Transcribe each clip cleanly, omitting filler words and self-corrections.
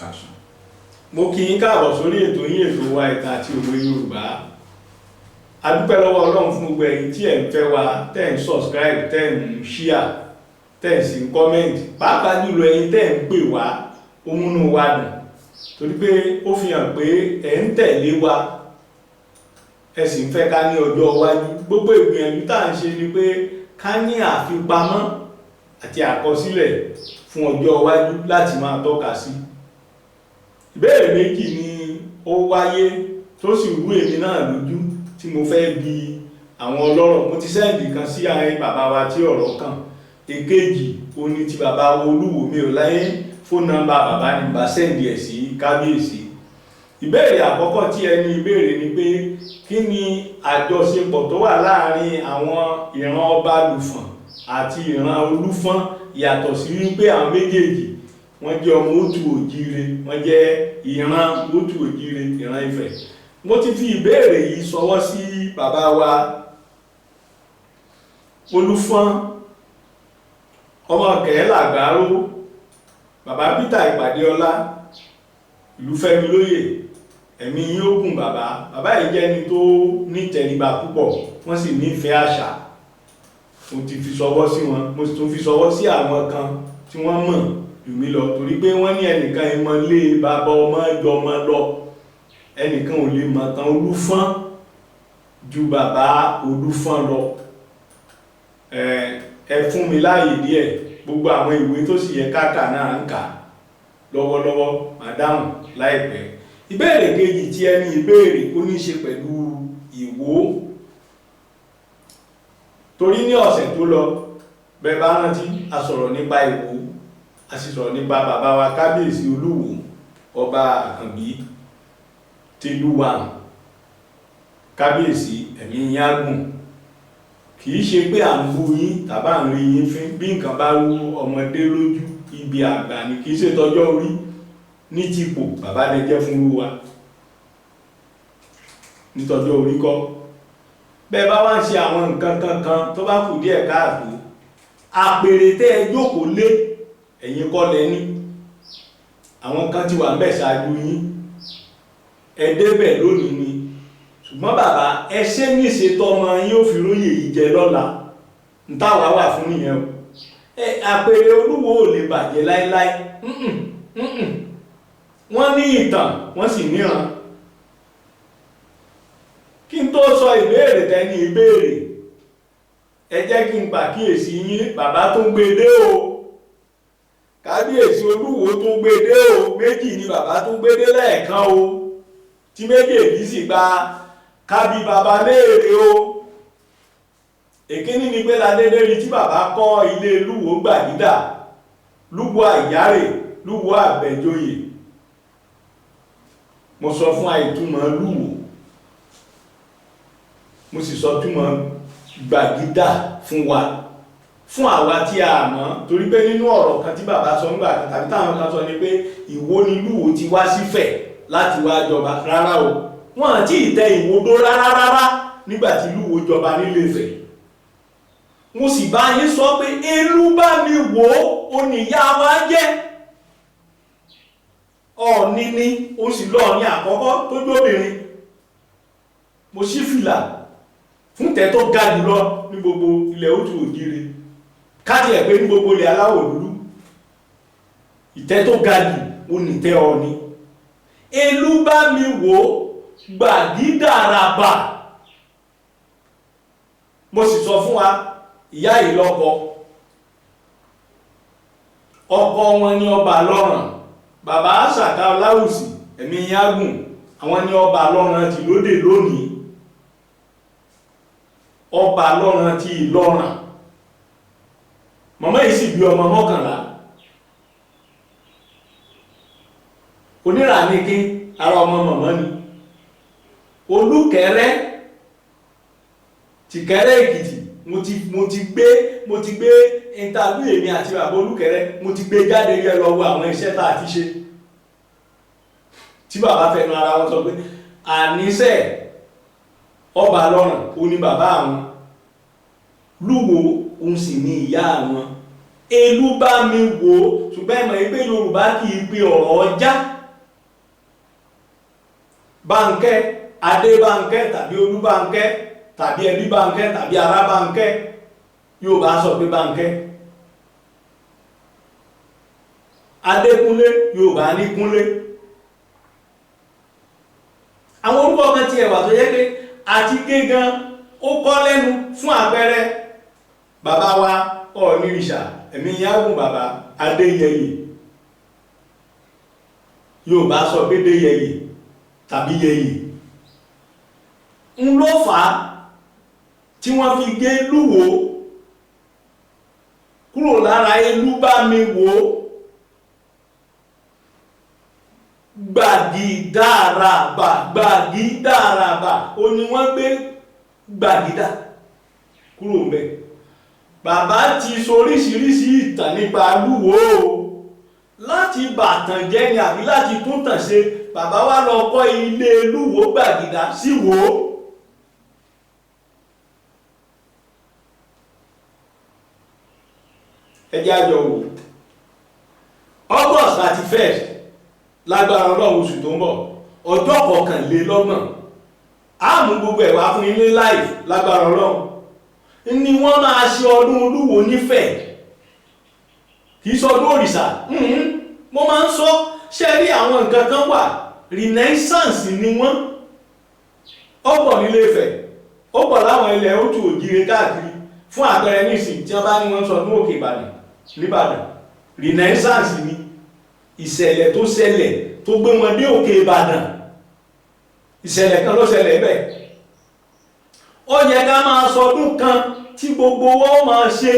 Action. Mo kí yín káàbọ̀ sórí ètò yín, ètò wa, Ìtàn àti Òwe Yorùbá. A dúpẹ́ lọ́wọ́ Ọlọ́run fún gbogbo ẹ̀yin tí ẹ̀ ń fẹ́ wa, tẹ́ ẹ̀ ń subscribe, tẹ́ ẹ̀ ń share, tẹ́ ẹ̀ sì ń comment, pàápàá jùlọ ẹ̀yin tẹ́ ẹ̀ ń pè wá. Ó múnú wa dùn torí pé ó fi hàn pé ẹ̀ ń tẹ̀lé wa, ẹ sì ń fẹ́ ká ní ọjọ́ iwájú. Gbogbo ìgbìyànjú tá à ń ṣe ni pé ká ní àfipamọ́ àti àkọsílẹ̀ fún ọjọ́ iwájú láti máa tọ́ka sí. Ìbéèrè méjì ni ó wáyé tó sì rú èmi náà lójú tí mo fẹ́ bi àwọn ọlọ́rọ̀. Mo ti send kan sí àwọn bàbá wa tí ọ̀rọ̀ kàn. Èkejì ó ní ti bàbá Olúwo. Mi ò láyé phone number bàbá ní bá send ẹ̀ sí kábíyèsí. Ìbéèrè àkọ́kọ́ tí ẹni ìbéèrè ni pé, kí ni àjọṣepọ̀ tó wà láàrin àwọn ìran ọba Lùfọ̀n àti ìran Olúfọ́n, yàtọ̀ sí wípé àwọn méjèèjì wọ́n jẹ́ ọmọ òtù òjíire, wọ́n jẹ́ ìran òtù òjíire, ìran Ifẹ̀? Mo ti fi ìbéèrè yìí ṣọwọ́ sí bàbá wa Olúfọ́n, ọmọ Kẹ̀ẹ́làgbáró, bàbá Peter Ìpàdéọlá, Ìlúfẹ́mi lóyè. Ẹ̀mí yín ó gùn, bàbá. Bàbá yìí jẹ́ ẹni tó nítẹríba púpọ̀, wọ́n sì nífẹ̀ẹ́ àṣà. Mo ti fi ṣọwọ́ sí wọn, mo sì tún fi ṣọwọ́ sí àwọn kan tí wọ́n mọ̀ jù mí lọ, torí pé wọ́n ní ẹnìkan ìmọ̀lé bàbá ọmọ jọmọ lọ, ẹnìkan ò lè mọ̀ tán Olúfọ́n ju bàbá Olúfọ́n lọ. Ẹ fún mi láàyè díẹ̀. Gbogbo àwọn ìwé tó sì yẹ káàkà náà ń kà lọ́wọ́lọ́wọ́, máa dáhùn láìpẹ́. Ìbéèrè kejì tí ẹni ìbéèrè, ó ní í ṣe pẹ̀lú Ìwó, torí ní ọ̀sẹ̀ tó lọ, bẹ́ẹ̀ bá rántí, a sọ̀rọ̀ nípa Ìwó, a sì sọ̀rọ̀ nípa bàbá wa kábíyèsí Olúwo, Ọba Àkànbí Tìlúwà. Kábíyèsí, ẹ̀mí yín á gùn. Kì í ṣe pé à ń bú yín tàbá ń rí yín fín. Bí nǹkan bá rú ọmọdé lójú, ibi àgbà ni, kì í ṣe tọjọ́ orí. Ní tipò, bàbá lè jẹ́ fún wa nítọjọ́ orí kọ́. Bẹ́ẹ̀ bá wá ń ṣe àwọn nǹkan kankan tó bá kù díẹ̀ káàtó, àpèrè tẹ́ ẹ jókòó lé, ẹ̀yin kọ́ lẹ ní. Àwọn kan ti wà ńbẹ̀ ṣáájú yín, ẹ débẹ̀ lónìí ni. Ṣùgbọ́n bàbá, ẹ ṣe níṣe tọmọ yín ó fi róyè yìí jẹ lọ́la. Ń táwa wà fún nìyẹn o. Ẹ àpèrè Olúwo ò lè bàjẹ́ láéláé. Wọ́n ní ìtàn, wọ́n sì níran. Kí n tó sọ ìbéèrè tẹ́ni ìbéèrè, ẹ jẹ́ kí n pàkíyèsí yín. Bàbá tó ń gbé dé o, kábíyèsí Olúwo tó ń gbé dé o. Méjì ni bàbá tó ń gbé dé lẹ́ẹ̀kan o, tí méjèèjì sì gba kábí bàbá léèrè o. Èkíní ni pé ládédé rí tí bàbá kọ́ ilé Lúwo Gbàgídà, Lúwo Àyárè, Lúwo Àbẹ̀joyè. Mo sọ fún àìtúmọ̀ Lúwo, mo sì sọ túmọ̀ Gbàgídà fún wa, fún àwa tí a mọ̀, torí pé nínú ọ̀rọ̀ kan tí bàbá sọ ńgbà kan tàbí táwọn kan sọ ni pé Ìwó ni Lúwo ti wá sífẹ̀ láti wá jọba. Rárá o, wọ́n àti ìtẹ́ Ìwó dó rárá rárá nígbà tí Lúwo jọba nílé Ifẹ̀. Mo sì bá yín sọ pé elú bá mi wò ó níyà wa jẹ́ Ọ̀ọ̀ni ni, ó sì lọ́ọ̀ni àkọ́kọ́ tó jóbìnrin. Mo ṣí fìlà fún tẹ́ tó ga jùlọ ní gbogbo ilẹ̀ òtù òjìire, káàdì ẹ̀ pé ní gbogbo ilẹ̀ aláwọ̀ dúdú, ìtẹ́ tó ga jù ó nìtẹ́ Ọ̀ọ̀ni. Elú bá mi wò Gbàgídàràbà. Mo sì sọ fún wa, ìyá yìí lọ́kọ, ọkọ wọn ní ọba lọ́ràn, bàbá Àṣàkà Ọláwùsì, ẹ̀mí yágùn. Àwọn ní ọba lọ́ràn ti lóde lónìí, ọba lọ́ràn ti Ìlọ́ràn. Màmá yìí sì bí ọmọ 11. Onírànìkín ara ọmọ màmá ni Olúkẹrẹ tìkẹrẹ Èkìtì. Mo ti gbé interview èmi àti bàbá Olúkẹrẹ, mo ti gbé jáde rí. Ẹ lọ wo àwọn iṣẹ́ tá a ti ṣe tí bàbá fẹnu ara wọn sọ pé àníṣe ọba lọ́rùn ó ní bàbá àwọn Lúwo, òun sì ní ìyá àwọn. Elú bá mi wò ó, ṣùgbọ́n ẹ mọ̀ pé Yorùbá kì í pe ọ̀rọ̀ ọjà. Bánkẹ́, Adébánkẹ́ tàbí Olúbánkẹ́ tàbí ẹbí Bánkẹ́ tàbí ará Bánkẹ́, Yorùbá sọ pé Bánkẹ́. Adékúnlé, Yorùbá ní Kúnlé. Àwọn orúkọ kan ti ẹ̀wà tó yẹ pé àti gé gan ó kọ́ lẹ́nu. Fún àpẹẹrẹ, bàbá wa Ọọ̀nìrìṣà, ẹ̀mí yágùn, bàbá Adéyẹyè, Yorùbá sọ pé Déyẹyè tàbí Yẹyè. Ń ló fà á tí wọ́n fi gé Lúwo kúrò lára Elú bá mi wò ó. Gbàgídàràbà, gbàgídàràbà ó ní wọ́n gbé gbàgídà kúrò mbẹ̀. Bàbá ti soríṣiríṣi ìtàn nípa Lúwo o, láti bàtàn jẹ́ ni àbí láti tún tàn ṣe. Bàbá wa lọ kọ́ ilé Lúwo Gbàgídà sí Wò. Ẹ jẹ́ àjọ wò. August 31st, lágbára Ọlọ́run, oṣù tó ń bọ̀, ọjọ́ 31, á mú gbogbo ẹ̀ wá fún ilé live. Lágbára Ọlọ́run ni wọ́n máa ṣe ọdún Olúwo nífẹ̀ẹ́. Kì í sọdún òrìṣà. Mo máa ń sọ, ṣe rí àwọn nǹkan kan wà, renaissance ni wọ́n. Ó pọ̀ nílé Ifẹ̀, ó pọ̀ láwọn ilẹ̀ òtù òjìire káàkiri. Fún àpẹẹrẹ nísìn, tí wọ́n bá ní wọ́n sọ ní Òkè Ìbàdàn nìbàdàn, renaissance ni ìṣẹ̀lẹ̀ tó ṣẹlẹ̀ tó gbé wọn dé Òkè Ìbàdàn. Ìṣẹ̀lẹ̀ kan ló ṣẹlẹ̀ bẹ́ẹ̀. Ó yẹ ká máa sọdún kan tí gbogbo wọn máa ṣe,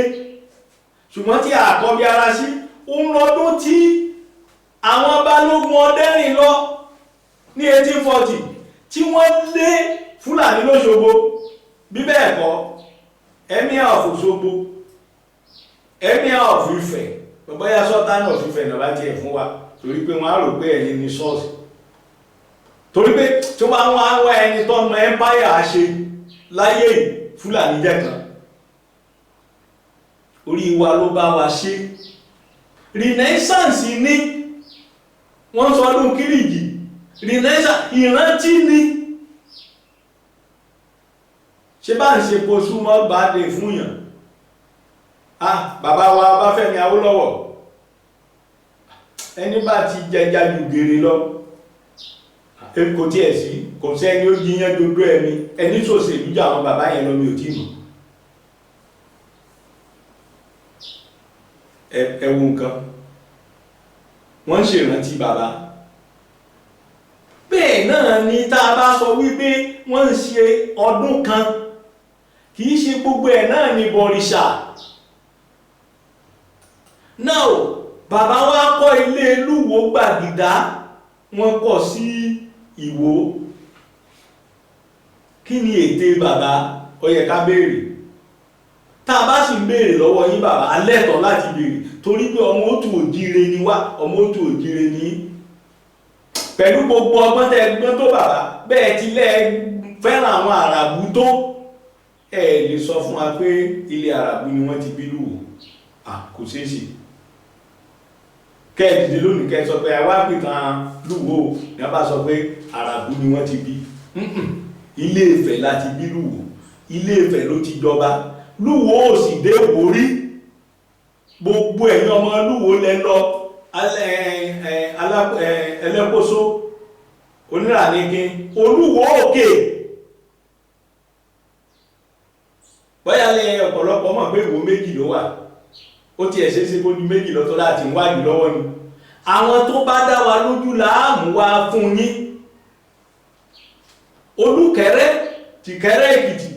ṣùgbọ́n tí àkọ́bí ara sí ń lọ́dún tí àwọn Balógun Ọdẹ́rìn lọ ní 1840, tí wọ́n lé Fúlàní lóṣogbo. Bí bẹ́ẹ̀ kọ́, Emir of Òṣogbo, Emir of Ifẹ̀, bóyá Sultan of Ifẹ̀ náà bá tiẹ̀ fún wa, torí pé wọ́n á rò pé ẹ̀yin ni source, torí pé tí wọ́n bá wá wá ẹni tó mọ empire ṣe láyé, Fúlàní jẹ́ kan. Orí wa ló bá wa ṣe. Renaissance ní wọ́n sọ ọdún Kírìjì, renaissance ìrántí ni. Ṣe bá ń ṣe posthumous birthday fún yàn? Ah, bàbá wa Ọbáfẹ́mi Awólọ́wọ̀, ẹni bá ti jẹja ju gèrè lọ, kò tiẹ̀ sí, kò sẹ́ni ó jiyàn dodo ẹ̀mí ẹni sòṣèlú jà àwọn bàbá yẹn lọ, mi ò tí mọ̀. Ẹ wo nǹkan, wọ́n ń ṣèrántí bàbá. Bẹ́ẹ̀ náà ni tá a bá sọ wípé wọ́n ń ṣe ọdún kan, kì í ṣe gbogbo ẹ̀ náà ni bọ̀rìṣà. Náà bàbá wa kọ́ ilé Lúwo Gbàgìdá, wọ́n kọ́ sí Ìwó. Kí ni ète bàbá? Ó yẹ ká béèrè. Tá a bá sì ń béèrè lọ́wọ́ yín, bàbá, alẹ́tọ̀ láti béèrè, torí pé ọmọ òtù òjíire ni wá, ọmọ òtù òjíire ni. Pẹ̀lú gbogbo ọgbọ́n tẹ́ gbọ́n tó, bàbá, bẹ́ẹ̀ ti lẹ́ fẹ́ràn àwọn Àràbù tó, ẹ lè sọ fún wa pé ilé Àràbù ni wọ́n ti bí Lúwo. Kò ṣeé ṣe kẹ́ ẹ dìde lónìí, kẹ́ ẹ sọ pé àwa pìtàn Lúwo ní wọ́n bá sọ pé Àràbù ni wọ́n ti bí. Ilé Ifẹ̀ láti bí Lúwo, Ilé Ifẹ̀ ló ti jọba. Lúwo ò sì dé wòrí. Gbogbo ẹ̀yin ọmọ Lúwo lẹ lọ ẹlẹ́kóso onírànìkin Olúwo òkè. Bóyá lẹ ọ̀pọ̀lọpọ̀ mọ̀ pé Ìwó méjì ló wà. Ó tiẹ̀ ṣe é ṣe kó ní méjì lọ́tọ́ láti ń wádìí lọ́wọ́ ni. Àwọn tó bá dá wa lójú láàmú wá fún yín. Olúkẹrẹ tìkẹrẹ Èkìtì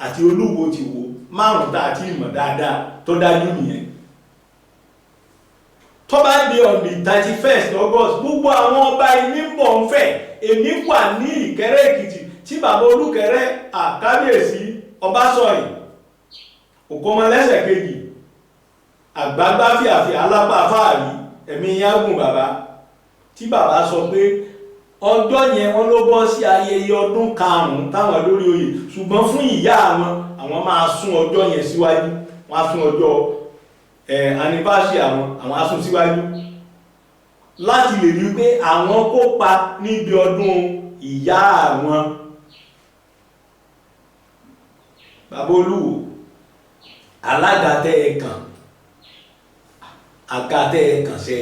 àti Olúwo ti Wò, márùn tá a ti mọ̀ dáadáa tó dájú nìyẹn. Tó bá di on the 31st August, gbogbo àwọn ọba ìní ń bọ̀ ń fẹ̀. Èmi wà ní Ìkẹrẹ Èkìtì tí bàbá Olúkẹrẹ, àkábíyèsí Ọbásọyìn Òkọmọlẹ́sẹ̀ kejì, àgbàgbà fìàfìà alápá fáàrí, ẹ̀mí yágùn bàbá, tí bàbá sọ pé ọjọ́ yẹn wọ́n ló bọ́ sí ayẹyẹ ọdún 5 táwọn lórí oyè, ṣùgbọ́n fún ìyá àwọn, àwọn máa sún ọjọ́ yẹn síwájú. Wọ́n á sún ọjọ́ anniversary àwọn á sún síwájú láti lè rí pé àwọn kópa níbi ọdún ìyá àwọn. Bàbá Olúwo, alága tẹ́ ẹ kàn, àga tẹ́ ẹ kàn ṣe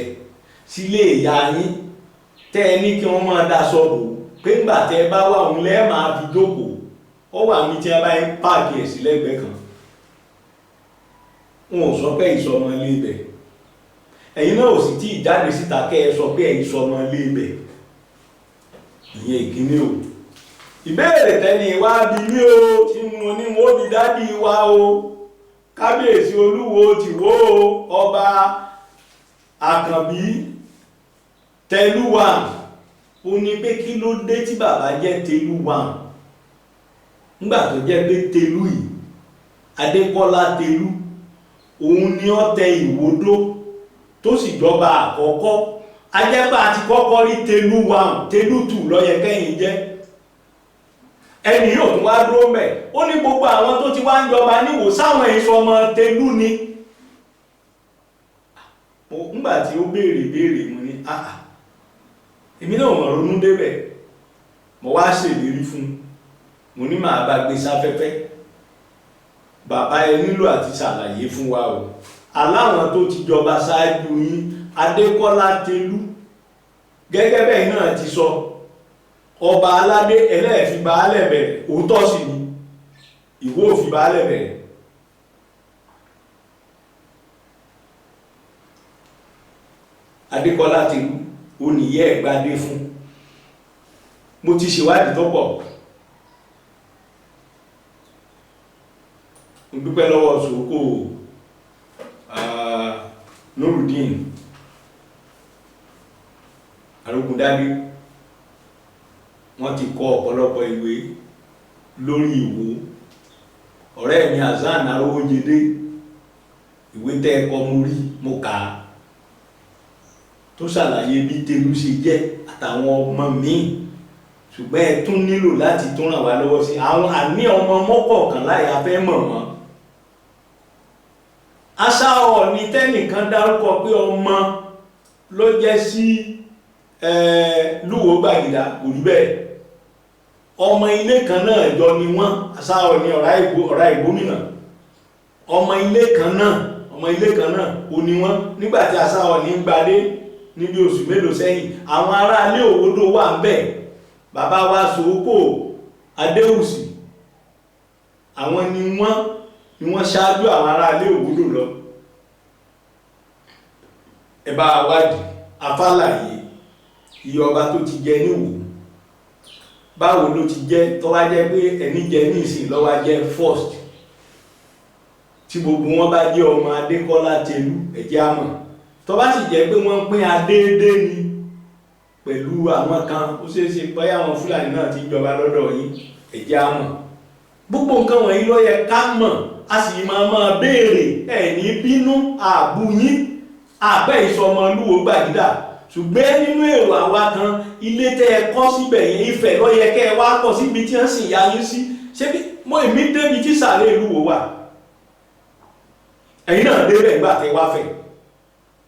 sílé ìyá yín tẹ́ ẹ ní kí wọ́n máa daṣọ bò pé ńgbà tẹ́ ẹ bá wà òun lẹ́ẹ̀ máa fi jókòó, ó wà ní tí wọ́n bá ń páàkì ẹ̀ sí lẹ́gbẹ̀ẹ́ kan. Wọn ò sọ pé ìsọmọ ilé ibẹ̀, ẹ̀yin náà ò sì tí ì jáde síta kẹ́ ẹ sọ pé ẹ̀yin sọmọ ilé ibẹ̀. Ìyẹn ìkíní o. Ìbéèrè tẹ́ni wá bí mí o, tí mo ní mo bí dádì wa o, kábíyèsí Olúwo tìwó o, ọba Àkànbí Tẹlúwà, ó ní pé kí ló dé tí bàbá jẹ́ Tẹlúwà nígbà tó jẹ́ pé Tẹlú yìí, Adékọ́lá Tẹlú, òun ni ó tẹ Ìwódó tó sì jọba àkọ́kọ́. Ajẹ́pà àti kọ́kọ́ rí Tẹlú 1, Tẹlú 2 ló yẹ kẹ́yìn jẹ́. Ẹni yóò tún wá dúró mẹ́, ó ní gbogbo àwọn tó ti wá ń jọba níwò sáwọn èso ọmọ Tẹlú ni. Nígbà tí ó béèrè béèrè, mo ní àà, èmi náà mọ̀ ronú débẹ̀. Mo wá ṣèlérí fún mo ní màá bá gbé sáfẹ́fẹ́. Bàbá, ẹ nílò àti ṣàlàyé fún wa o, aláwọn tó ti jọba ṣáájú yín, Adékọ́lá Tẹlú, gẹ́gẹ́ bẹ́ẹ̀ náà ti sọ, ọba aládé ẹlẹ́ẹ̀fi baálẹ̀ bẹ̀rẹ̀, òótọ́ sì ni, Ìwó ò fi baálẹ̀ bẹ̀rẹ̀. Adékọ́lá Tẹlú ó nìyẹ́ ẹ̀gbádé fún. Mo ti ṣèwádìí tó pọ̀. Mo dúpẹ́ lọ́wọ́ Sòókò Nurudeen Arógundádé, wọ́n ti kọ ọ̀pọ̀lọpọ̀ ìwé lórí Ìwó. Ọ̀rẹ́ mi Hasan Arówójẹdé, ìwé tẹ́ ẹ kọ mo rí, mo kà á, tó ṣàlàyé bí Tẹlú ṣe jẹ́ àtàwọn ọmọ míì. Ṣùgbọ́n ẹ tún nílò láti tún ràn wá lọ́wọ́ sí àwọn àní ọmọ mọ́kọ̀ọ̀kan láì afẹ́ mọ̀ wọ́n. Àṣà Ọọ̀ni tẹ́nìkan dárúkọ pé ọmọ ló jẹ́ sí Lúwo Gbàgìdá, kò rí bẹ́ẹ̀. Ọmọ ilé kan náà jọ ni wọ́n. Àṣà Ọọ̀ni ọ̀rá ìgbómìnà, ọmọ ilé kan náà, ọmọ ilé kan náà ò ní wọ́n. Nígbàtí àṣà Ọọ̀ni ń gbadé níbi oṣù mélòó sẹ́yìn, àwọn aráalé Òwòdó wà ń bẹ̀. Bàbá wa Sòókò Adéwùsì, àwọn ni wọ́n ṣáájú àwọn aráalé Òwòdó lọ. Ẹ bá wádìí afálàyé iye ọba tó ti jẹ níwò, báwo ló ti jẹ́, tó wá jẹ́ pé ẹni jẹ ní ìsìn ló wá jẹ́ first, tí gbogbo wọn bá jẹ́ ọmọ Adékọ́lá Tẹlú, ẹ̀jẹ̀ àmọ̀. Tó bá sì jẹ́ pé wọ́n ń pín adéédé ni pẹ̀lú àwọn kan, ó ṣeé ṣe pé àwọn Fúlàní náà ti jọba lọ́dọ̀ yín, ẹ̀jẹ̀ àmọ̀. Gbogbo nǹkan wọ̀nyí ló yẹ ká mọ̀, a sì máa máa béèrè. Ẹ̀ ní bínú, àbú yín, àbẹ́ ìsọmọ Lúwo Gbàgídà. Ṣùgbọ́n nínú èrò àwa kan, ilé tẹ́ ẹ kọ́ síbẹ̀ yẹn, Ifẹ̀ ló yẹ kẹ́ ẹ wá kọ́ síbi tí wọ́n sì ya yín sí. Ṣé bí mo èmi débi tí sàárè Lúwo wà, ẹ̀yin náà débẹ̀ nígbà tẹ́ wá fẹ̀,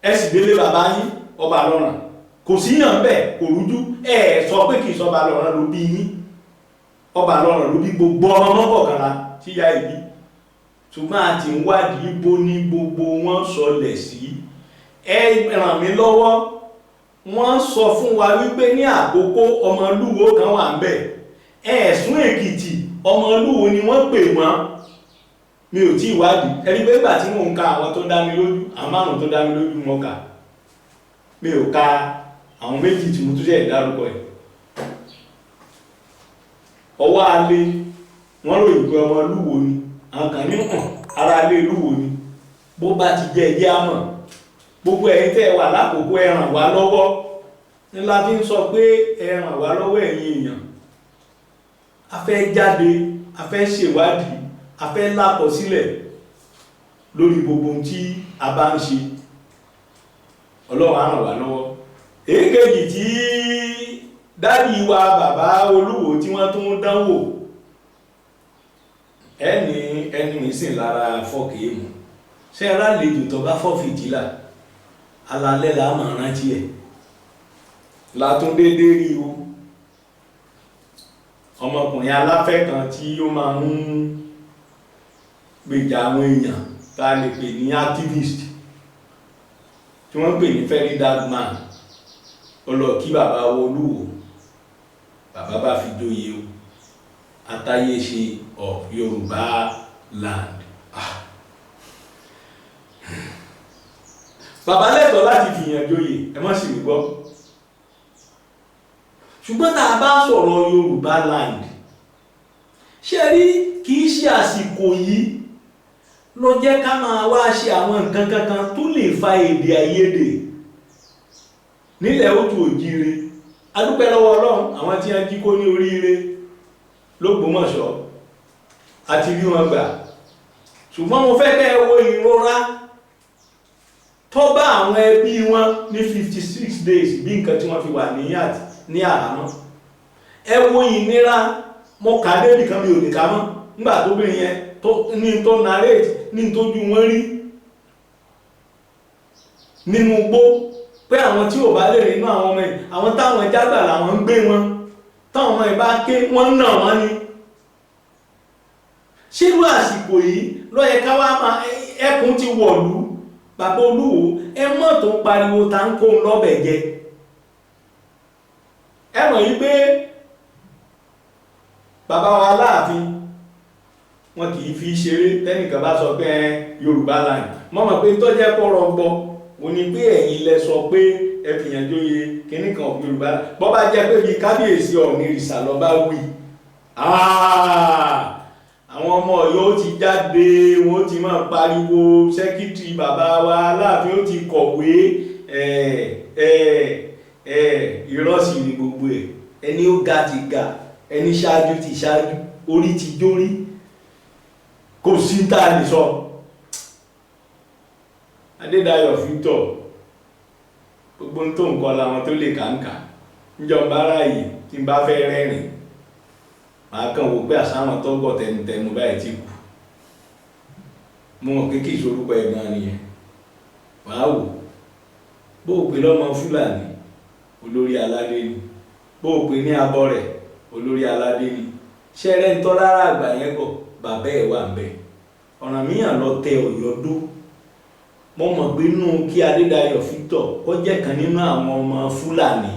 ẹ sì délé bàbá yín ọba lọ́ràn, kò sí yàn bẹ́ẹ̀, kò rújú. Ẹ sọ pé kì í sọba lọ́ràn ló bí yín, ọba lọ́ràn ló bí gbogbo ọmọ mọ́kànlá tí ya ìbí. Ṣùgbọ́n a ti ń wádìí ibo ní gbogbo wọn sọlẹ̀ sí. Ẹ ràn mí lọ́wọ́, wọ́n sọ fún wa wípé ní àkókò ọmọ Lúwo kan wà ń bẹ̀, Ẹ̀sùn Èkìtì ọmọ Lúwo ni wọ́n pè wọ́n. Mi ò tí ì wádìí. Ẹni pé ìgbà tí mò ń ka àwọn tó dá mi lójú, àwọn márùn tó dá mi lójú mo kà, mi ò ka àwọn méjì tí mo tún ṣe ìdárúkọ ẹ̀. Ọwọ́ alẹ́ wọ́n ròyìn pé ọmọ Lúwo ni, àwọn kan ní hàn ara alẹ́ Lúwo ni. Bó bá ti jẹ́ ẹjẹ́ àmọ̀. Gbogbo ẹ̀yin tẹ́ ẹ wà lákòókò, ẹ ràn wá lọ́wọ́. Ńlá fi ń sọ pé ẹ ràn wá lọ́wọ́, ẹ̀yin èèyàn. A fẹ́ jáde, a fẹ́ ṣèwádìí, a fẹ́ lákọsílẹ̀ lórí gbogbo ohun tí a bá ń ṣe. Ọlọ́run á ràn wá lọ́wọ́. Èkejì tí dádì wa bàbá Olúwo tí wọ́n tún dánwò, ẹni ẹni mi sì lára fọ́ọ̀kì èèmù Ṣé ẹ rálejò tó bá fọ́ fìtílà, alalẹ́ là á máa rántí ẹ̀. Látún déédéé rí o, ọmọkùnrin aláfẹ́ kan tí ó máa ń gbèjà àwọn èèyàn tá a lè pè ní activist, tí wọ́n ń pè ní Very Dark Man, ó lọ kí bàbá wo Olúwo, bàbá bá fi jóye o, Atáyéṣe of Yorùbá land. Bàbá lẹ́tọ̀ọ́ láti fìyàn jóye, ẹ má sì mí gbọ́. Ṣùgbọ́n tá a bá sọ̀rọ̀ Yorùbá land, ṣe rí, kì í ṣe àsìkò yìí ló jẹ́ ká máa wá ṣe àwọn nǹkan kankan tó lè fa èdè àìyedè nílẹ̀ òtù òjíire. A dúpẹ́ lọ́wọ́ Ọlọ́run, àwọn tí wọ́n jí kó ní oríire l'Ógbómọ̀ṣọ́ àti rí wọn gbà. Ṣùgbọ́n mo fẹ́ kẹ́ ẹ wo ìrora tó bá àwọn ẹbí wọn ní 56 days bí nǹkan tí wọ́n fi wà ní àhámọ́. Ẹ wo ìnira, mo kà á débì kan mi ò lè kà mọ́ nígbà tóbìnrin yẹn ní tó narrate ní tójú wọn rí nínú igbó, pé àwọn tí ò bá lè rí inú àwọn ọmọ yìí, àwọn táwọn jágbà làwọn ń gbé wọn, táwọn ọmọ yìí bá ké wọ́n nà wọ́n ni. Ṣírú àsìkò yìí ló yẹ ká wá máa ẹkùn ti wọ̀lú. Bàbá Olúwo, ẹ mọ̀ tó ń pariwo ta ń kó ń lọ́bẹ̀ jẹ. Ẹ mọ̀ yí pé bàbá wa Aláàfin wọn kì í fi ṣeré. Tẹ́nìkan bá sọ pé Yorùbá land, mọ́ mọ̀ pé tó jẹ́ kó rọgbọ ò ní pé ẹ̀yin lẹ sọ pé ẹ fìyàn jóye kínní kan Yorùbá. Bọ́ bá jẹ́ pé bíi kábíyèsí Ọ̀ọ̀nìrìṣà lọ bá wí, àwọn ọmọ Ọ̀yọ́ ó ti jáde, wọn ó ti máa pariwo, sẹ́kítírì bàbá wa Aláàfin ó ti kọ̀wé. Irọ́ sì ni gbogbo ẹ̀. Ẹni ó ga ti ga, ẹni ṣáájú ti ṣáájú, orí ti jórí, kò sí tá a lè sọ. Adédayọ̀ Victor, gbogbo ń tó nǹkan làwọn tó lè kàǹkà níjọba aráyè. Tí n bá fẹ́ rẹ́rìn, màá kàn wò pé àsáwọn tó gọ̀ tẹnutẹnu báyìí ti kù. Mo mọ̀ pé kí ìṣorúkọ ẹ̀ gan nìyẹn. Wàá wò bó o pè lọ́mọ Fúlàní, olórí aládé ni. Bó o pè ní abọ́rẹ̀, olórí aládé ni. Ṣẹ́rẹ́ ń tọ́ lára àgbà yẹn kọ̀, bàbá ẹ̀ wà ń bẹ̀. Ọ̀rànmíyàn lọ tẹ Ọ̀yọ́ dó. Mo mọ̀ pé nínú kí Adédayọ̀ Victor kó jẹ́ kan nínú àwọn ọmọ Fúlàní,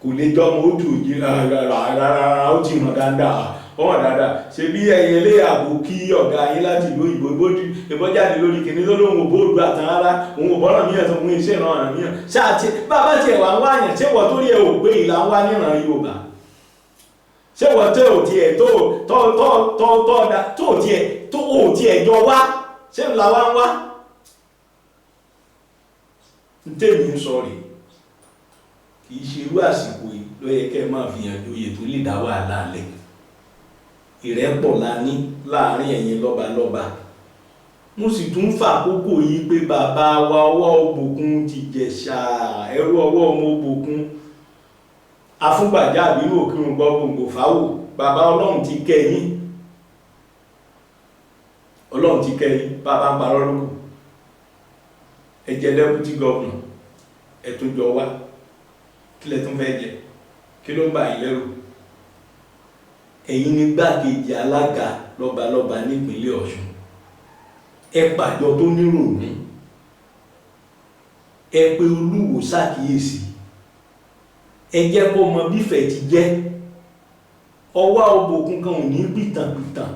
kò lè jọmọ ojú òjì rárá, ó ti hàn dáadáa, ó hàn dáadáa. Ṣe bí ẹ̀yin eléyàwó kí ọ̀gá yín láti ìlú òyìnbó ìbọ́jáde lórí kìnní tó lóun ò bóòdù àtàn rárá, òun ò bọ́rọ̀ míyàn tó ń iṣẹ́ ìran ọ̀ràn míyàn ṣáà tí bàbá tiẹ̀ wà ń wá àyàn. Ṣé wọ́n tó rí ẹ ò pé ìlà ń wá níran Yorùbá? Ṣé wọ́n tó ò tiẹ̀ tó tó tó tó tó tó tiẹ̀ tó ò tiẹ̀ jọ wá? Ṣé ńlá wá ń wá? Ń tèmi ń sọ rèé, kì í ṣe irú àsìkò yìí ló yẹ kẹ́ ẹ máa fi hàn joyè tó lè dá wàhálà lẹ̀. Ìrẹ́pọ̀ la ní láàrin ẹ̀yin lọ́balọ́ba. Mo sì tún fàkókò yìí pé bàbá wa ọwọ́ Òbòkun ti Jẹ̀ṣà, ẹrú ọwọ́ ọmọ Òbòkun afúngbàjá àbínú òkírun gbọ́ gbòǹgbò fáwò. Bàbá, Ọlọ́run ti kẹ́ yín, Ọlọ́run ti kẹ́ yín. Bàbá ń parọ́ lókù, ẹ jẹ́ deputy governor, ẹ tún jọ wá. Kí lẹ tún fẹ́ jẹ? Kí ló ń bà yín lẹ́rù? Ẹ̀yin ní gbákejì alága lọ́balọ́ba nípínlẹ̀ Ọ̀ṣun. Ẹ pàjọ tó nírònú, ẹ pe Olúwo ṣàkíyèsí, ẹ jẹ́ kó mọ bífẹ̀ ti jẹ́. Ọwọ́ Òbòkun kan ò ní pìtànpìtàn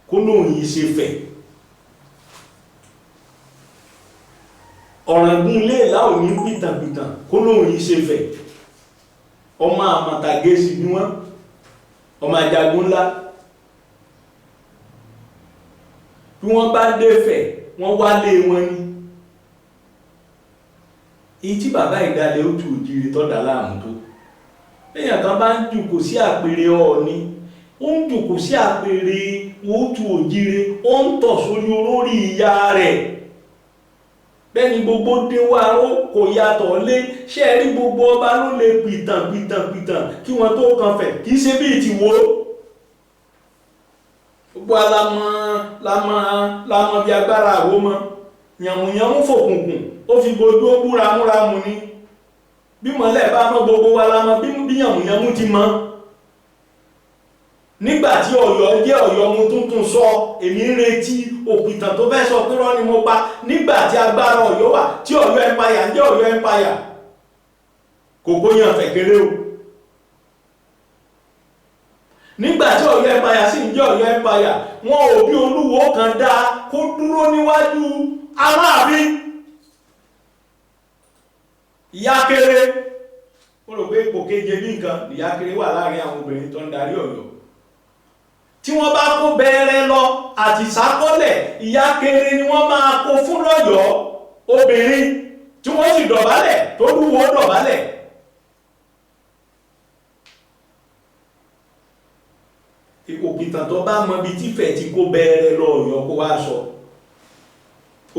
kó lóun yìí ṣe fẹ̀. Ọ̀ràngún Iléèlá ò ní pìtànpìtàn kó lóun yìí ṣe fẹ̀. Ọmọ àmọ̀tàgẹ́sì ni wọ́n, ọmọ ajagun ńlá. Bí wọ́n bá défẹ̀, wọ́n wálé wọn ni. Èyí tí bàbá ìdálẹ̀ ó tu òjìrì tọ́dà láàmú tó èèyàn kan bá ń jùkò sí àpèrè Ọọ̀ni, ó ń jùkò sí àpèrè òtù òjìrì, ó ń tọ̀ sórí olórí ìyá rẹ̀. Bẹ́ẹ̀ ni gbogbo dé wá ó kò yàtọ̀ lé. Ṣé ẹ rí gbogbo ọba ló lè pìtàn pìtàn pìtàn kí wọ́n tó kan fẹ̀? Kì í ṣe bíi ti wo. Gbogbo alamọ lamọ lamọ bí agbára àwo mọ. Yànmùyànmú fòkùnkùn ó fi bojú ó bú ramúramù ni. Bí mọ́lẹ̀ bá mọ́ gbogbo wa lamọ bí yànmùyànmú ti mọ́. Nígbà tí Ọ̀yọ́ jẹ́ Ọ̀yọ́ mo tuntun sọ, èmi ń retí òpìtàn tó fẹ́ sọ pé rọ́ ni mo pa. Nígbà tí agbára Ọ̀yọ́ wà, tí Ọ̀yọ́ empire ń jẹ́ Ọ̀yọ́ empire, kò kó yàn fẹ̀kéré o. Nígbà tí Ọ̀yọ́ empire sì ń jẹ́ Ọ̀yọ́ empire, wọn ò bí olúwo kan dá kó dúró níwájú Aláàfin. Ìyá Kéré, ó rò pé ipò keje bí nǹkan ìyá Kéré wà láàrin àwọn obìnrin tó ń darí Ọ̀yọ́. Tí wọ́n bá kó bẹ̀rẹ̀ lọ àti sákọ́lẹ̀, ìyá Kéré ni wọ́n máa kó fún lọ́yọ̀ọ́ obìnrin tí wọ́n sì dọ̀bálẹ̀ tó lúwo dọ̀bálẹ̀. Òpìtàn tó bá mọ ibi tífẹ̀ ti kó bẹ̀rẹ̀ lọ Ọ̀yọ́ kó wá sọ.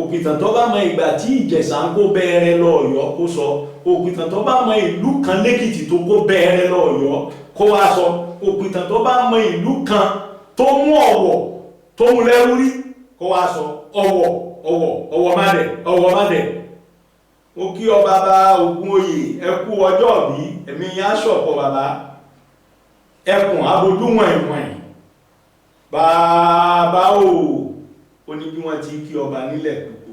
Òpìtàn tó bá mọ ìgbà tí Ìjẹ̀ṣà ń kó bẹ̀rẹ̀ lọ Ọ̀yọ́ kó sọ. Òpìtàn tó bá mọ ìlú kan lẹ́kìtì tó kó bẹ̀rẹ̀ lọ Ọ̀yọ́ kó wá sọ. Òpìtàn tó bá mọ ìlú kan tó mú Ọ̀wọ̀ tó mú lẹ́rú rí kó wá sọ. Ọ̀wọ̀ Ọ̀wọ̀ Ọ̀wọ̀ má dẹ̀, Ọ̀wọ̀ má dẹ̀. Mo kí ọ bàbá Ògúnoyè, ẹ kú ọjọ́ ìbí, ẹ̀mí yín á ṣọ̀pọ̀ bàbá. Ẹkùn abojú wọ̀nyìnwọ̀nyìn bàbá o. Ó ní bí wọ́n ti kí ọba nílẹ̀ gbogbo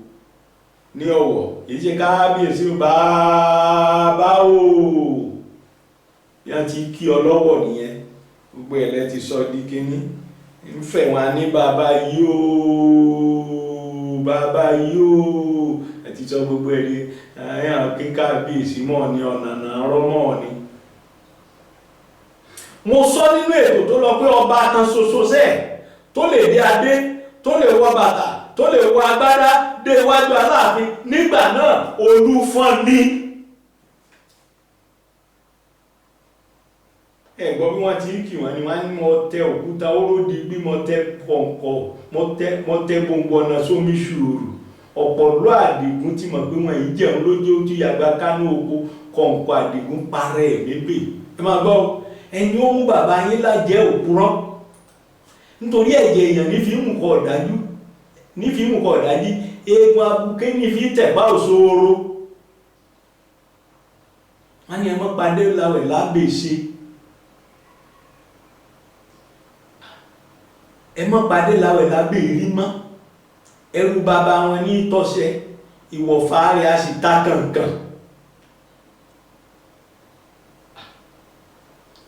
ní Ọ̀wọ̀, kìí ṣe kábíyèsí bàbá o. Bí wọ́n ti kí ọ lọ́wọ̀ nìyẹn, gbogbo ẹ̀lẹ́ ti sọ di kínní. Ń fẹ̀ wọn ní bàbá yìí o, bàbá yìí o. Ẹ ti sọ gbogbo ẹ̀rí ẹ̀yàn kí kábíyèsí mọ̀ ní ọ̀nà náà rọ́mọ̀ ni. Mo sọ nínú ètò tó lọ pé ọba kan ṣoṣo sẹ́ẹ̀ tó lè dé adé, tó lè wọ bàtà, tó lè wọ agbádá dé iwájú Aláàfin nígbà náà, Olúfọ́n ni. Ẹ gbọ́ bí wọ́n ti ń kì wọ́n ni, wọ́n á ní mo tẹ òkúta oró di bí mo tẹ kọ̀ǹkọ̀, mo tẹ gbòǹgbò ọ̀nà sómi ṣùrù. Ọ̀pọ̀lọ́ Àdìgún ti mọ̀ pé wọ́n yìí jẹun lójú tí yàgbá kánú oko, kọ̀ǹkọ̀ Àdìgún parẹ́ ẹ̀ mébè. Ẹ máa gbọ́, ẹni ó mú bàbá yín lájẹ́ òpùrọ́, nítorí ẹ̀jẹ̀ èèyàn ní fi ń mú kọ ọ̀dájú, ní fi ń mú kọ ọ̀dájí, eegun abuké ní fi tẹ̀pá òṣòro. Wọ́n ní ẹ mọ́ padé láwẹ̀ lábèṣe, ẹ mọ́ padé láwẹ̀ lábèrí mọ́. Ẹrú bàbá wọn ní tọ́ṣẹ, ìwọ̀fà rẹ̀ á sì ta kànkàn.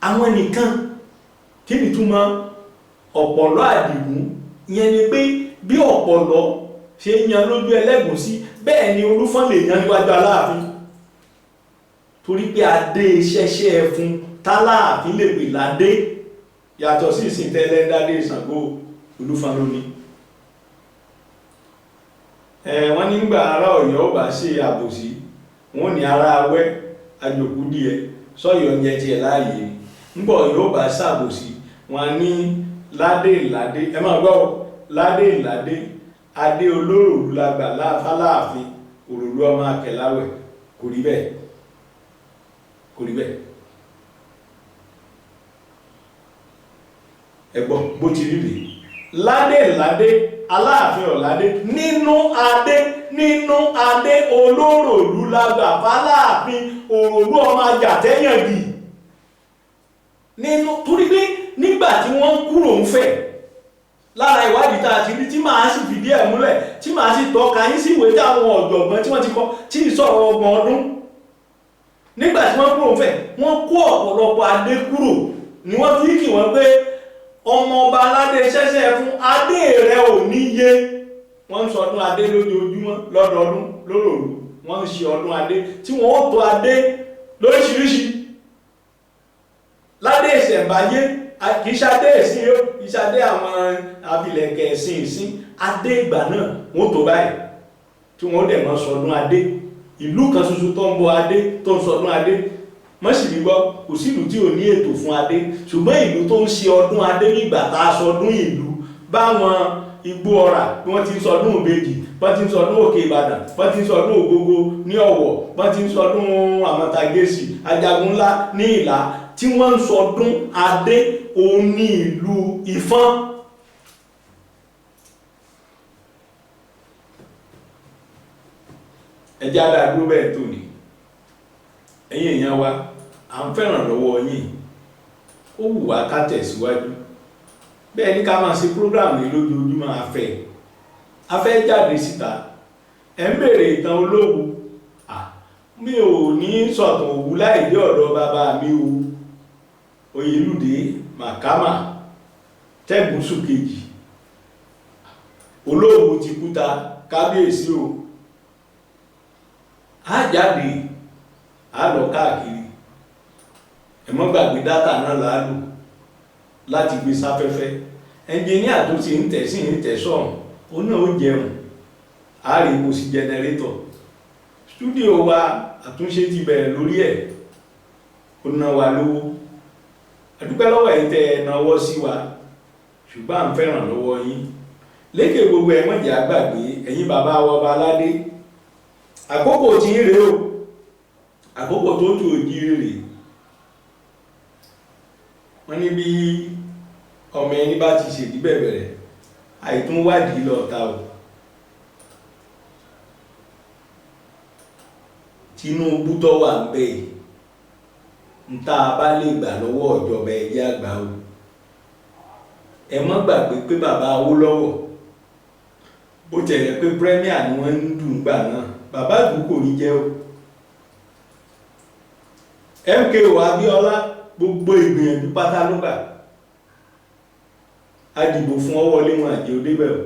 Àwọn nìkan kí ni túmọ̀ ọ̀pọ̀lọ́ Àdìgún? Ìyẹn ni pé bí ọ̀pọ̀lọ́ ṣe ń yan lójú Ẹlẹ́gùúsí, bẹ́ẹ̀ ni Olúfọ́n lè yan níwájú Aláàfin. Torí pé adé ṣẹ́ṣẹ́ ẹfun táláàfin lè pè ládé, yàtọ̀ sí ìsìn tẹ́lẹ̀ ń dádé Ṣàngó, Olúfọ́n ló ní. Wọ́n nígbà ará Ọ̀yọ́ bá ṣe àbòsí, wọ́n ní ará Awẹ́ àjòkú díẹ̀ sọ́yọ́ ń jẹ tiẹ̀ láàyè. Ńgbọ̀ yóò bá ṣàbòsí, wọ́n ní ládé ládé, ẹ máa gbọ́ ládé ládé, adé olóròlú la gbà fáláàfin, òròlú ọmọ Akẹ̀láwẹ̀. Kò rí bẹ́ẹ̀, kò rí bẹ́ẹ̀. Ẹ gbọ́ bó ti rí rèé. Ládé ládé, Aláàfin ọ̀ládé, nínú adé, nínú adé olóròlú la gbà fáláàfin, òròlú ọmọ Ajàtẹ́yàngì. Nínú torí pé nígbà tí wọ́n kúrò ń fẹ̀, lára ìwádìí tá a ti rí tí màá sì fìdí ẹ̀ múlẹ̀, tí màá sì tọ́ka yín sí ìwé tí àwọn ọ̀jọ̀gbọ́n tí wọ́n ti kọ tí ì sọ̀rọ̀ ọgbọ̀n ọdún. Nígbà tí wọ́n kúrò ń fẹ̀, wọ́n kó ọ̀pọ̀lọpọ̀ adé kúrò, ni wọ́n fi kì wọ́n pé ọmọ ọba aládé ṣẹ́ṣẹ́ fún adé rẹ̀ ò níye. Wọ́n ń sọdún adé lójoojúmọ́ lọ́dọọdún lóròrù, wọ́n ń ṣe ọdún adé tí wọ́n ó tó adé lóríṣiríṣi. Ládé ìṣẹ̀ǹbáyé, kì í ṣadé ìsìn yó, kì í ṣadé àwọn abilẹ̀kẹ̀ ẹ̀sìn ìsìn, adé ìgbà náà wọ́n tó báyìí tí wọ́n dẹ̀ mọ́ sọdún adé. Ìlú kan ṣoṣo tó ń bọ adé tó ń sọdún adé, mọ́ sì ní gbọ́, kò sí ìlú tí ò ní ètò fún adé, ṣùgbọ́n ìlú tó ń ṣe ọdún adé nígbà tá a sọdún ìlú, báwọn Igbó Ọrà bí wọ́n ti ń sọdún Ìbejì, wọ́n ti ń sọdún Òkè Ìbàdàn, wọ́n ti ń sọdún Ògógó ní Ọ̀wọ̀, wọ́n ti ń sọdún Àmọ̀tàgẹ́sì, Ajagun Ńlá ní Ìlá, tí wọ́n ń sọdún adé òun ní ìlú Ìfọ́n. Ẹjẹ́ adádúró bẹ́ẹ̀ tó ní. Ẹ̀yin èèyàn wa, à ń fẹ́ràn lọ́wọ́ yín, ó wù wá ká tẹ̀síwájú. Bẹ́ẹ̀ ní ká máa ṣe prógráàmù yìí lójoojúmọ́. Afẹ́ jáde síta. Ẹ̀ ń béèrè ìtàn Olówu. Mi ò ní sọ̀tàn Òwu láì dé ọ̀dọ̀ bàbá mi o, Oyèlúdé Màkàmà Tẹ́gùsù kejì, Olówu ti kúta, kábíyèsí o. Á jáde, á lọ káàkiri. Ẹ mọ́ gbàgbé, data náà là á lò láti gbé sáfẹ́fẹ́. Ẹnjìníà tó ti ń tẹ̀ sí ń tẹ̀ sọ̀hún, òun náà ó jẹun. Á rí epo sí generator. Studio wa, àtúnṣe ti bẹ̀rẹ̀ lórí ẹ̀, ó ná wa lówó. Àdúpẹ́ lọ́wọ́ ẹ̀yin tẹ́ ẹ náwó sí wa, ṣùgbọ́n à ń fẹ́ràn lọ́wọ́ yín lékè gbogbo ẹ̀. Mọ̀jẹ̀ àgbàgbé ẹ̀yin bàbá wa ọba aládé, àkókò tí ń rèé o, àkókò tó tù òjì rèé. Wọ́n ní bí ọmọ ẹni bá ti ṣèdí bẹ̀bẹ̀rẹ̀, àìtún wádìí lọ́ta o. Tinubu tó wà ń bẹ̀ yìí, ń tá a bá lè gbà lọ́wọ́ ìjọba, ẹ̀jẹ̀ àgbà o. Ẹ mọ́ gbàgbé pé bàbá Awólọ́wọ̀, bó tẹ̀lé pé premier ni wọ́n ń dùn gbà náà, bàbá ìlú kò rí jẹ́ o. MKO Abíọ́lá, gbogbo ìgbìyànjú pátá ló gbà. A dìbò fún ọwọ́ léwọn àjẹ́ òdébẹ̀ o,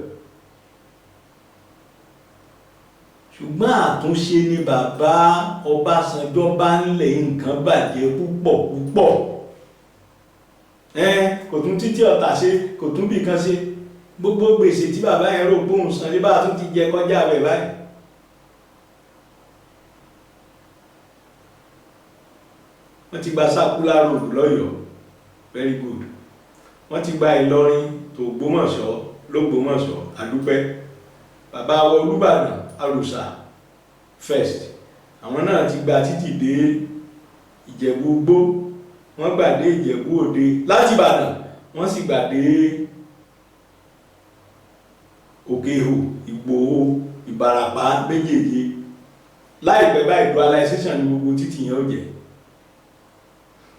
ṣùgbọ́n àtúnṣe ni bàbá Ọbásanjọ́ bá ń lẹ̀. Nǹkan bàjẹ́ púpọ̀ púpọ̀. Kò tún títí ọ̀tà ṣe, kò tún bì kan ṣe. Gbogbo gbèsè tí bàbá yẹn rò gbóhùn san ní bá a tún ti jẹ kọjá rẹ̀ báyìí. Wọ́n ti gba Circular Road lọ́yọ̀ọ́, very good. Wọ́n ti gba Ìlọrin tó Ògbómọ̀ṣọ́ lÓgbómọ̀ṣọ́, àdúpẹ́. Bàbá wa Olúbàdàn Àrùsà first, àwọn náà ti gba títì dé Ìjẹ̀bú Igbó, wọ́n gbà dé Ìjẹ̀bú Òde láti Ìbàdàn, wọ́n sì gbà dé Òkè Ihò, Ìgbòho, Ìbàràpá méjèèjì. Láìpẹ́ báyìí, dualization ní gbogbo títì yẹn ó jẹ́.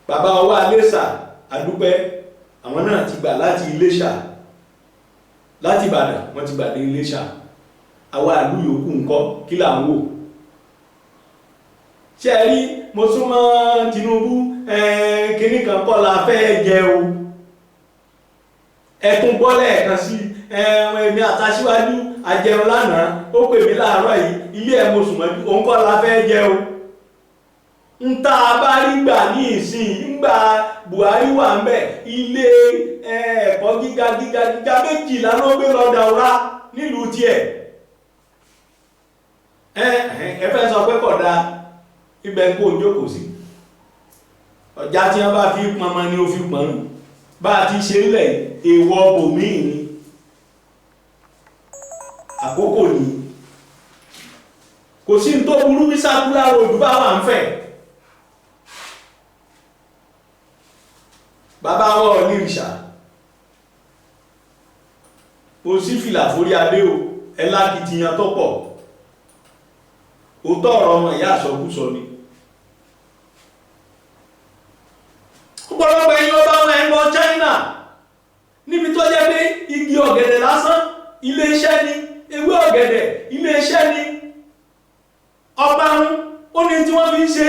Bàbá wa Iléṣà, àdúpẹ́, àwọn náà ti gbà láti Iléṣà, láti Ìbàdàn, wọ́n ti gbà dé Iléṣà. Àwa ìlú yòókù ńkọ́? Kí là ń wò? Ṣé ẹ rí, mo súnmọ́ Tinubu kínní kan kọ́ la fẹ́ jẹ o. Ẹkún gbọ́ lẹ́ẹ̀kan sí èmi àtàṣíwájú àjẹun lánàá, ó pè mí láàárọ̀ yìí, ilé ẹ̀ mo sùn mọ́jú, òun kọ́ la fẹ́ jẹ o. Ń tá a bá rí gbà ní ìsìn, ńgbà Buhari wà ń bẹ̀, ilé ẹ̀kọ́ gíga gíga gíga 12 ló gbé lọ Daura nílùú tiẹ̀. Ẹ fẹ́ sọ pé kódà ibẹ̀ kó o jókòó sí ọjà tí wọ́n bá fi pọnmọ ni ó fi pọn. Bá a ti ṣe ńlẹ̀, èèwọ̀ bòmíì ni. Àkókò ni, kò sí ní tó burú bí Circular Road bá wà ń fẹ̀. Bàbá wa ò ní ìṣà, kò sí fìlà forí adé o. Ẹ lákìtìyàn tó pọ̀, òótọ́ ọ̀rọ̀ ọmọ ìyá àsọkúsọ ni. Ọ̀pọ̀lọpọ̀ ẹ̀yin ọba wọn, ẹ̀ ń lọ China, níbi tó jẹ́ pé igi ọ̀gẹ̀dẹ̀ lásán, ilé-iṣẹ́ ni. Ewé ọ̀gẹ̀dẹ̀, ilé-iṣẹ́ ni. Ọparun, ó ní tí wọ́n fi ń ṣe.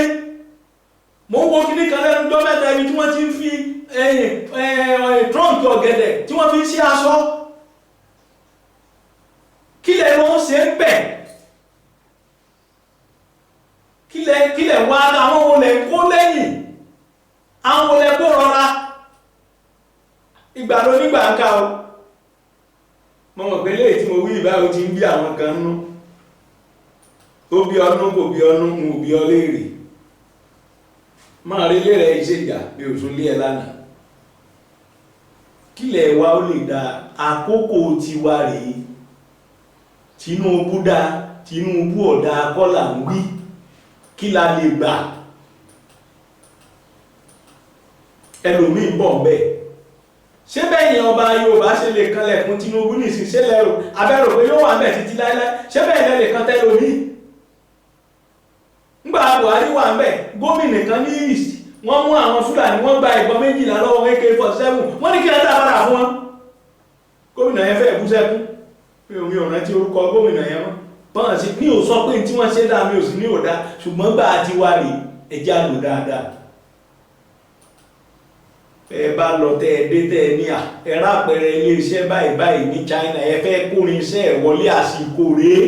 Mò ń wo kíní kan lẹ́nu ọjọ́ mẹ́ta, ibi tí wọ́n ti ń fi trunk ọ̀gẹ̀dẹ̀ tí wọ́n fi ń ṣe aṣọ. Kílẹ̀ ló ń ṣe ń bẹ̀? Kílẹ̀ wá? Àwọn olè kó lẹ́yìn, àwọn olè kó rọra. Ìgbà ló nígbà ń ká o. Mo mọ̀ pé léyìí tí mo wí ìbáwò ti ń bí àwọn kan nú. Ó bí ọdún, kò bí ọdún, n ò bí ọ léèrè. Máa rí ilé rẹ̀ ìṣèjà bí o tún lé ẹ lánàá. Kílẹ̀ wa ó lè da, àkókò tiwa rèé. Tinubu dá, Tinubu ọ̀dà kọ́là ń wí. Kí la lè gbà? Ẹlòmíín bọ̀ ń bẹ̀. Ṣé bẹ́ẹ̀ yẹn ọba Yorùbá ṣe lè kanlẹ̀kùn Tinubu nìsín? Ṣé lẹ́rù abẹ́rò pé yóò wà ń bẹ̀ títí láéláé? Ṣé bẹ́ẹ̀ lẹ́ lè kan tẹ́lòmíì? Buhari wà ń bẹ̀, gómìnà kan ní East, wọ́n mú àwọn Fúlàní, wọ́n gba ìbọn 12 lọ́wọ́, AK-47. Wọ́n ní kí ẹ dá padà fún wọn. Gómìnà yẹn fẹ́ bú sẹ́kún. Pé omi ò rántí orúkọ gómìnà yẹn mọ́. Bọ́n sí mi ò sọ pé tí wọ́n ṣe dá, mi ò sí ní ò dá, ṣùgbọ́n gbà á ti wá rè, ẹjẹ́ á lò dáadáa. Ẹ bá lọ tẹ ẹ dé, tẹ ẹ ní à ẹ rápẹrẹ iléeṣẹ́ báyìí báyìí ní China, ẹ fẹ́ kórin iṣẹ́ ẹ wọlé, àsìkò rèé.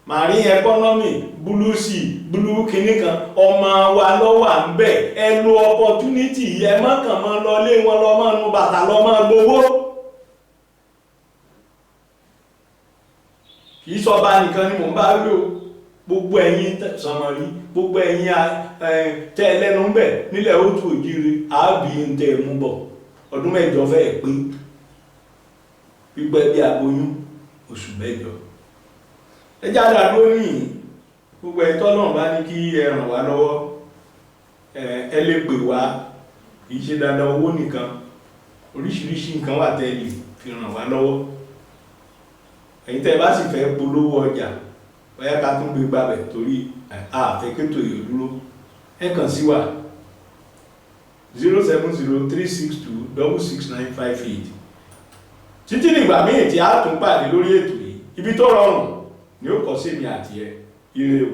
Marine economy, blue sea, blue kinní kan, ọmọ wa lọ́wọ́ à ń bẹ̀. Ẹ lo opportunity, ẹ má kàn mọ́ lọ lé wọn lọ mọ́ nu bàtà lọ mọ́ gbowó. Kì í sọba nìkan ni mò ń bá wí o. Gbogbo ẹ̀yin sọmọrí, gbogbo ẹ̀yin tẹ́ ẹ lẹ́nu ń bẹ̀ nílẹ̀ òtù òjìrì, àábì ń tẹ́ ẹ mú bọ̀. Ọdún 8 fẹ́ẹ̀ pé pípẹ́ bí aboyún oṣù 8. Ẹ jáde àdúró nìyí. Gbogbo ẹ̀yin tọ́lọ́run bá ní kí ẹ ràn wá lọ́wọ́, ẹ lè pè wá. Kì í ṣe dandan owó nìkan, oríṣiríṣi nǹkan wà tẹ́ ẹ lè fi ràn wá lọ́wọ́. Ẹ̀yin tẹ́ ẹ bá sì fẹ́ polówó ọjà, bóyá ká tún gbé gbàbẹ̀, torí àfẹ́ kétò yìí dúró, ẹ kàn sí wa 07036266958. Títí nígbà míì tí a tún pàdé lórí ètò yìí, ibi tó rọrùn ni ó kọ sí mi àti ẹ. Ire o.